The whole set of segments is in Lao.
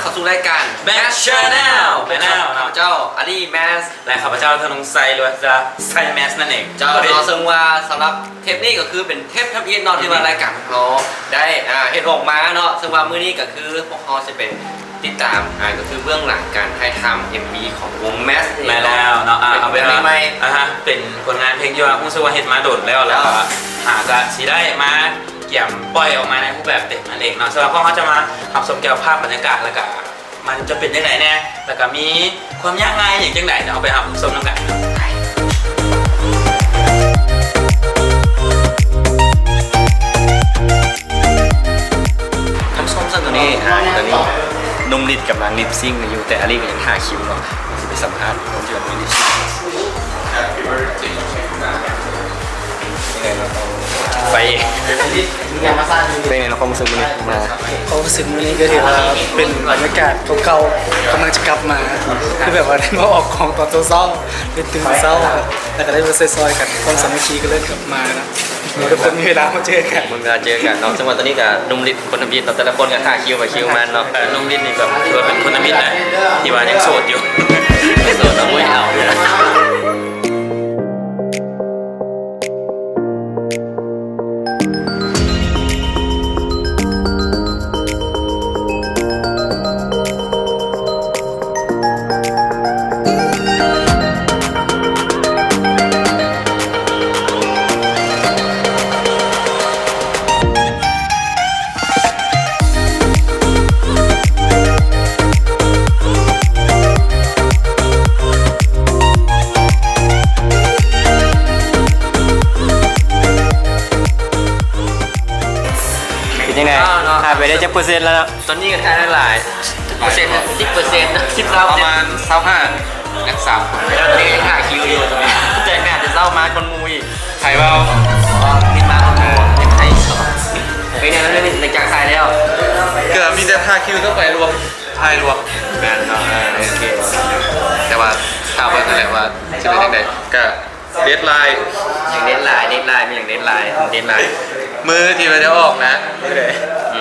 ເຂົ້າສູ່ລາຍການ Max Channel ແມ່ນແລ້ວເນາະ ຂ້າພະເຈົ້າ ອາລີ ແມັກ ແລະ ຂ້າພະເຈົ້າ ທະນົງໄຊ ຫຼືວ່າຈະ ໄຊແມັກ ນັ້ນເອງ ເຈົ້າເນາະ. ເຊິ່ງວ່າສຳລັບເທບນີ້ກໍຄືເປັນເທບທຳອິດເນາະ ທີ່ວ່າລາຍການຂອງເຮົາໄດ້ ອ່າ ເຮັດອອກມາເນາະ. ເຊິ່ງວ່າມື້ນີ້ກໍຄືພວກເຮົາຊິໄປຕິດຕາມ ອ່າ ກໍຄືເບື້ອງຫຼັງການຖ່າຍທຳເອັມວີຂອງວົງ Max ນີ້ເນາະ. ແມ່ນແລ້ວເນາະ ອ່າ ເປັນ ເປັນແບບໃໝ່ໆ ອ່າຮະ ເປັນຜົນງານເພງທີ່ວ່າຮູ້ສຶກວ່າເຮັດມາດົນແລ້ວ ແລ້ວກໍຫາກໍຊິໄດ້ມາກຽມປ່ອຍອອກມາໃນຮູບແບບເຕັມນັ້ນເອງເນາະ. ສຳລັບພວກເຮົາຈະມາຮັບຊົມກ່ຽວກັບພາບບັນຍາກາດ ແລ້ວກໍມັນຈະເປັນຈັ່ງໃດແດ່ ແລ້ວກໍມີຄວາມຍາກງ່າຍຫຍັງຈັ່ງໃດ ດຽວເຮົາໄປຮັບຊົມນຳກັນ. ທ່ານຜູ້ຊົມ ເຊິ່ງຕອນນີ້ ອ່າ ຕອນນີ້ໜຸ່ມລິດກຳລັງລິບຊິງຢູ່ ແຕ່ອາລີກໍຍັງຖ້າຄິວເນາະ ຊິໄປສຳພາດຄົນທີ່ວ່າມີລິບຊິງ ໄປ ເປັນໄງເນາະ ຄວາມຮູ້ສຶກມື້ນີ້ມາ? ຄວາມຮູ້ສຶກມື້ນີ້ກໍຖືວ່າເປັນບັນຍາກາດເກົ່າໆ ກຳລັງຈະກັບມາ ຄືແບບວ່າໄດ້ມາອອກກອງຕອນເຊົ້າໆ ໄດ້ຕື່ນເຊົ້າ ແລ້ວກໍໄດ້ມາຊ່ອຍໆກັນ ຄວາມສາມັກຄີກໍເລີ່ມກັບມາເນາະ ທຸກຄົນມີເວລາມາເຈີກັນ ມີເວລາເຈີກັນເນາະ. ເຊິ່ງວ່າຕອນນີ້ກໍໜຸ່ມລິດຄົນທຳອິດເນາະ ແຕ່ລະຄົນກໍຖ້າຄິວໄປຄິວມາເນາະ. ເອີ ໜຸ່ມລິດນີ້ແບບຖືວ່າເປັນຄົນທຳອິດນະ ທີ່ວ່າຍັງໂສດຢູ່ ໂສດເນາະ ໂອ້ຍ ເອົາ ເປັນຈັ່ງໃດ? ຖ່າຍໄປໄດ້ຈັກເປີເຊັນແລ້ວເນາະ? ຕອນນີ້ກໍຖ່າຍໄດ້ຫຼາຍ ເປີເຊັນ ສິບເປີເຊັນ ສິບ ຊາວ ປະມານຊາວຫ້າ ຍັງສາມຄົນ ຍັງຖ້າຄິວຢູ່ ແຕ່ໜ້າຈະເຊົ້າມາກ່ອນໝູ່ອີກ ໃຜເວົ້າ? ອໍ ມີມາກ່ອນໝູ່ ເປັນໃຜ? ເປັນແນວໃດ ຫຼັງຈາກຖ່າຍແລ້ວ? ກໍມີແຕ່ຖ້າຄິວຕໍ່ໄປລວມ ຖ່າຍລວມ ແມ່ນເນາະ ເອີ ໂອເຄ ແຕ່ວ່າຖ້າເບິ່ງຫັ້ນແຫຼະວ່າຊິເປັນຈັ່ງໃດ ກໍ ເດດໄລນ໌ ຍັງເດດໄລນ໌ ເດດໄລນ໌ ມີຫຍັງເດດໄລນ໌ ເດດໄລນ໌ ມື້ທີ່ວ່າຈະອອກນະ ມື້ໃດ?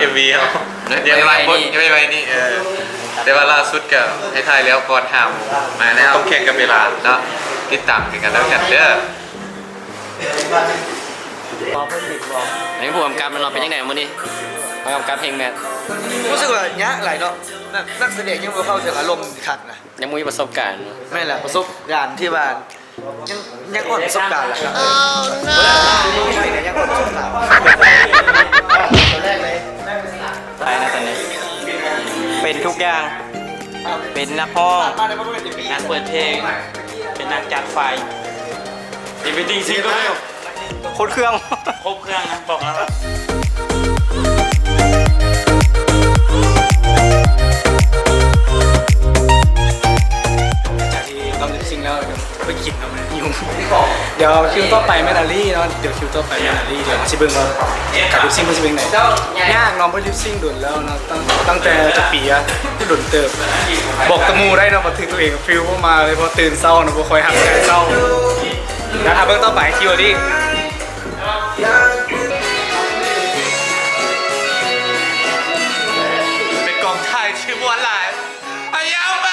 ອືມ ເອັມວີເຮົາ ໄວໆນີ້ ໄວໆນີ້ ເອີ ແຕ່ວ່າລ່າສຸດກໍໃຫ້ຖ່າຍແລ້ວກ່ອນຫ້າໂມງ ມາແລ້ວ ຕ້ອງແຂ່ງກັບເວລາເນາະ ຕິດຕາມກັນແລ້ວກັນເດີ. ອັນນີ້ຜູ້ກຳກັບແມ່ນເນາະ ເປັນຈັ່ງໃດມື້ນີ້? ຜູ້ກຳກັບເພງແມັກ ຮູ້ສຶກວ່າຍາກຫຼາຍເນາະ ແບບນັກສະແດງຍັງບໍ່ເຂົ້າເຖິງອາລົມຄັກນະ ຍັງບໍ່ມີປະສົບການ. ແມ່ນແຫຼະ ປະສົບການທີ່ວ່າ ຍັງ ຍັງອ່ອນປະສົບການແຫຼະ ໂອ້ໂນ ຍັງອ່ອນປະສົບການ ໄປນະຕອນນີ້ ເປັນທຸກຢ່າງ ເປັນນັກຮ້ອງ ເປັນນັກເປີດເພງ ເປັນນັກຈັດໄຟ ເປັນເວທີຊິງເກີ້ ຄົບເຄື່ອງ ຄົບເຄື່ອງນະ ບອກແລ້ວວ່າ ຈາກທີ່ລອງລິບຊິງແລ້ວ ໄປກິນເອົາມາ ຫິວ. ດຽວຄິວຕໍ່ໄປແມ່ນອາລີເນາະ ດຽວຄິວຕໍ່ໄປແມ່ນອາລີ ດຽວເຮົາຊິເບິ່ງວ່າການລິບຊິງມັນຊິເປັນຈັ່ງໃດ. ຍາກເນາະ ບໍ່ໄດ້ລິບຊິງດົນແລ້ວເນາະ ຕັ້ງ ຕັ້ງແຕ່ຈັກປີອະ ດົນເຕີບ. ບອກແຕ່ໝູ່ໄດ້ເນາະ ບໍ່ຖືກໂຕເອງ ຟີລບໍ່ມາເລີຍ ເພາະຕື່ນເຊົ້າເນາະ ບໍ່ຄ່ອຍຮັບງານເຊົ້າ. ດຽວຖ້າເບິ່ງຕໍ່ໄປ ຄິວອາລີ. ເປັນກອງຖ່າຍທີ່ມ່ວນຫຼາຍ. ອາ ຍາວໄປ.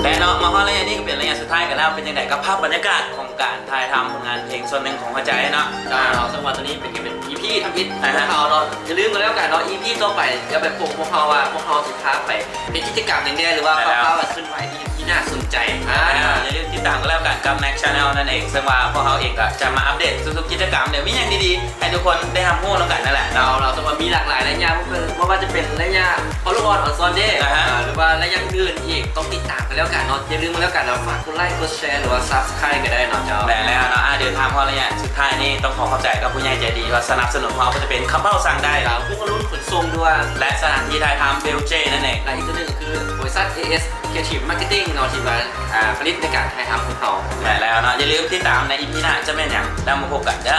ແລະເນາະ ມາຮອດໄລຍະນີ້ກໍເປັນໄລຍະສຸດທ້າຍກັນແລ້ວ ເປັນຈັ່ງໃດກັບພາບບັນຍາກາດຂອງການຖ່າຍທຳຜົນງານເພງສ່ວນໜຶ່ງຂອງຫົວໃຈເນາະ? ເຈົ້າເນາະ ເຊິ່ງວ່າຕອນນີ້ເປັນ ກໍເປັນອີພີທຳອິດຂອງພວກເຮົາເນາະ ຢ່າລືມກັນແລ້ວກັນເນາະ ອີພີຕໍ່ໄປ ດຽວໄປພົບກັບພວກເຮົາວ່າ ພວກເຮົາຊິພາໄປເຮັດກິດຈະກຳຫຍັງແດ່ ຫຼືວ່າຂ່າວໆເຄື່ອນໄຫວທີ່ ທີ່ໜ້າສົນໃຈ. ອາ ຢ່າລືມຕິດຕາມກັນແລ້ວກັນກັບ Max Channel ນັ້ນເອງ ເຊິ່ງວ່າພວກເຮົາເອງກໍຈະມາອັບເດດທຸກໆກິດຈະກຳ ແລ້ວມີຫຍັງດີໆໃຫ້ທຸກຄົນໄດ້ຮັບຮູ້ນຳກັນນັ້ນແຫຼະເນາະ. ເນາະ ເຊິ່ງວ່າມີຫຼາກຫຼາຍໄລຍະ ບໍ່ວ່າຈະເປັນໄລຍະ Follow On on Sunday ອາ ຫຼືວ່າໄລຍະອື່ນໆອີກ ຕ້ອງຕິດຕາມກັນແລ້ວກັນເນາະ. ຢ່າລືມກັນແລ້ວກັນເນາະ ຝາກກົດໄລ ກົດແຊ ຫຼືວ່າ Subscribe ກໍໄດ້ເນາະ. ເຈົ້າ ແມ່ນແລ້ວເນາະ. ອາ ເດີນທາງຮອດໄລຍະສຸດທ້າຍນີ້ ຕ້ອງຂໍຂອບໃຈກັບຜູ້ໃຫຍ່ໃຈດີທີ່ວ່າສະໜັບສະໜູນພວກເຮົາ ບໍ່ວ່າຈະເປັນ Couple ສັ່ງໄດ້ ເຄື່ອງອຳນວຍຂົນສົ່ງດ່ວນ ແລະ ສະຖານທີ່ຖ່າຍທຳ Bill J ນັ້ນເອງ ແລະ ອີກຕົວໜຶ່ງກໍຄື ບໍລິສັດ ເອ ເອສ Creative Marketing ເນາະ ທີ່ມາ ອ່າ ຜະລິດໃນການຖ່າຍທຳຂອງເຮົາ. ແມ່ນແລ້ວເນາະ. ຢ່າລືມຕິດຕາມໃນອີພີໜ້າຈະແມ່ນຫຍັງ ແລ້ວມາພົບກັນເດີ.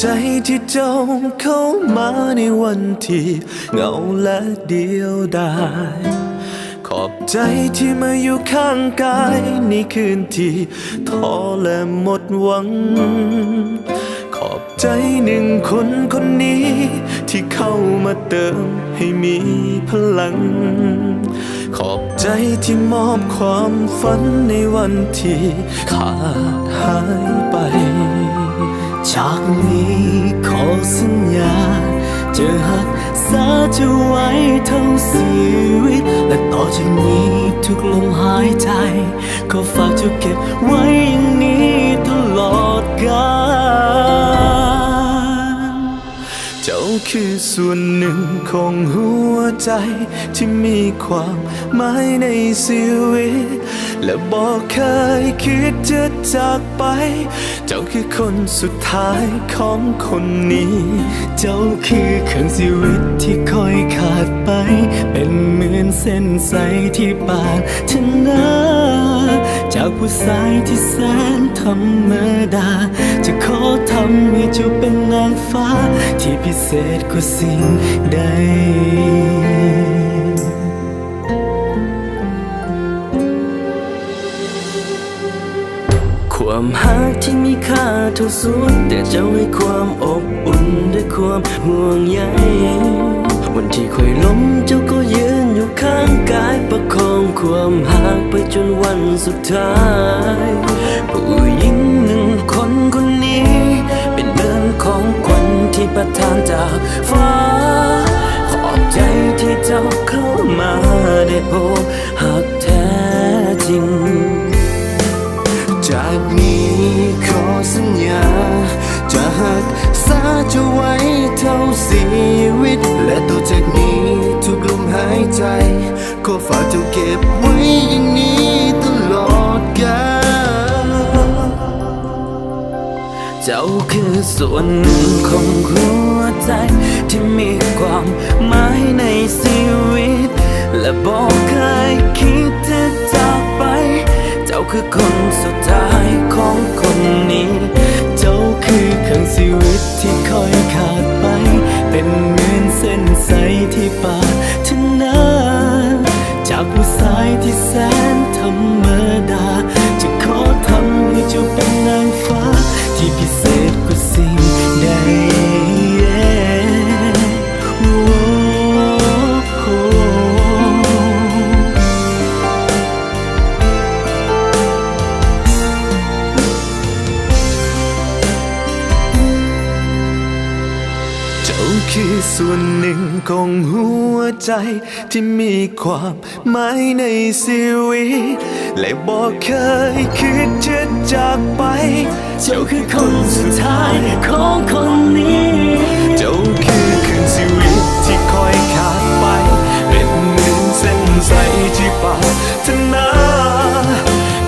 ໃຈທີ່ເຈົ້າເຂົ້າມາໃນວັນທີ່ເຫງົາແລະດຽວດາຍ. ຂອບໃຈທີ່ມາຢູ່ຂ້າງກາຍໃນຄືນທີ່ທໍ້ແລະໝົດຫວັງ. ຂອບໃຈໜຶ່ງຄົນຄົນນີ້ທີ່ເຂົ້າມາເຕີມໃຫ້ມີພະລັງ. ຂອບໃຈທີ່ມອບຄວາມຝັນໃນວັນທີ່ຂາດຫາຍໄປ. ຈາກນີ້ຂໍສັນຍາ ຈະຮັກສາເຈົ້າໄວ້ເທົ່າຊີວິດ ແລະ ຕໍ່ຈາກນີ້ທຸກລົມຫາຍໃຈ ຂໍຝາກເຈົ້າເກັບໄວ້ຢ່າງນີ້ຕະຫຼອດການ. ເຈົ້າຄືສ່ວນໜຶ່ງຂອງຫົວໃຈທີ່ມີຄວາມໝາຍໃນຊີວິດ ແລະ ບໍ່ເຄີຍຄິດຈະຈາກໄປ. ເຈົ້າຄືຄົນສຸດທ້າຍຂອງຄົນນີ້. ເຈົ້າຄືເຄິ່ງຊີວິດທີ່ຂ້ອຍຂາດໄປ ເປັນເໝືອນເສັ້ນໄສທີ່ປາດຖະໜາ. ຈາກຜູ້ຊາຍທີ່ແສນທຳມະດາ ຈະຂໍທຳໃຫ້ເຈົ້າເປັນນາງຟ້າທີ່ພິເສດກວ່າສິ່ງໃດ. ຄວາມຮັກທີ່ມີຄ່າເທົ່າສູນ ແຕ່ເຈົ້າໃຫ້ຄວາມອົບອຸ່ນດ້ວຍຄວາມຫ່ວງໃຍ. ວັນທີ່ຂ້ອຍລົ້ມ ເຈົ້າກໍຢືນຢູ່ຂ້າງກາຍ ປະຄອງຄວາມຮັກໄປຈົນວັນສຸດທ້າຍ. ຜູ້ຍິງໜຶ່ງຄົນຄົນນີ້ ເປັນເໝືອນຂອງຂວັນທີ່ປະທານຈາກຟ້າ. ຂອບໃຈທີ່ເຈົ້າເຂົ້າມາໄດ້ພົບຮັກແທ້ຈິງ. ຈາກນີ້ຂໍສັນຍາ ຈະຮັກສາເຈົ້າໄວ້ເທົ່າຊີວິດ ແລະ ຕໍ່ຈາກນີ້ທຸກລົມຫາຍໃຈ ຂໍຝາກເຈົ້າເກັບໄວ້ຢ່າງນີ້ຕະຫຼອດການ. ເຈົ້າຄືສ່ວນໜຶ່ງຂອງຫົວໃຈທີ່ມີຄວາມໝາຍໃນຊີວິດ ແລະ ບໍ່ເຄີຍຄິດຈະຈາກໄປ. ເຈົ້າຄືຄົນສຸດທ້າຍຂອງຄົນນີ້. ເຈົ້າຄືເຄິ່ງຊີວິດທີ່ຂ້ອຍຂາດໄປ ເປັນເໝືອນເສັ້ນໄສທີ່ປາດຖະໜາ. ຈາກຜູ້ຊາຍທີ່ແສນທຳມະດາ ຈະຂໍທຳໃຫ້ເຈົ້າເປັນນາງຟ້າທີ່ພິເສດກວ່າສິ່ງໃດ. ເຈົ້າຄືສ່ວນໜຶ່ງຂອງຫົວໃຈທີ່ມີຄວາມ ໝາຍໃນຊີວິດ ແລະ ບໍ່ເຄີຍຄິດຈະຈາກໄປ. ເຈົ້າຄືຄົນສຸດທ້າຍຂອງຄົນນີ້. ເຈົ້າຄືເຄິ່ງຊີວິດທີ່ຂ້ອຍຂາດໄປ ເປັນເໝືອນເສັ້ນໄສທີ່ປາດຖະໜາ.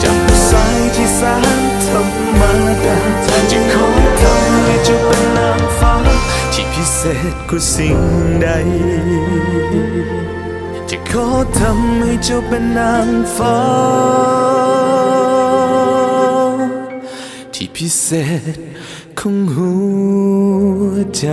ຈາກຜູ້ຊາຍທີ່ແສນທຳມະດາ ຈະຂໍທຳໃຫ້ເຈົ້າເປັນນາງຟ້າທີ່ພິເສດກວ່າສິ່ງໃດ. ຈະຂໍທຳໃຫ້ເຈົ້າເປັນນາງຟ້າທີ່ພິເສດຂອງຫົວໃຈ.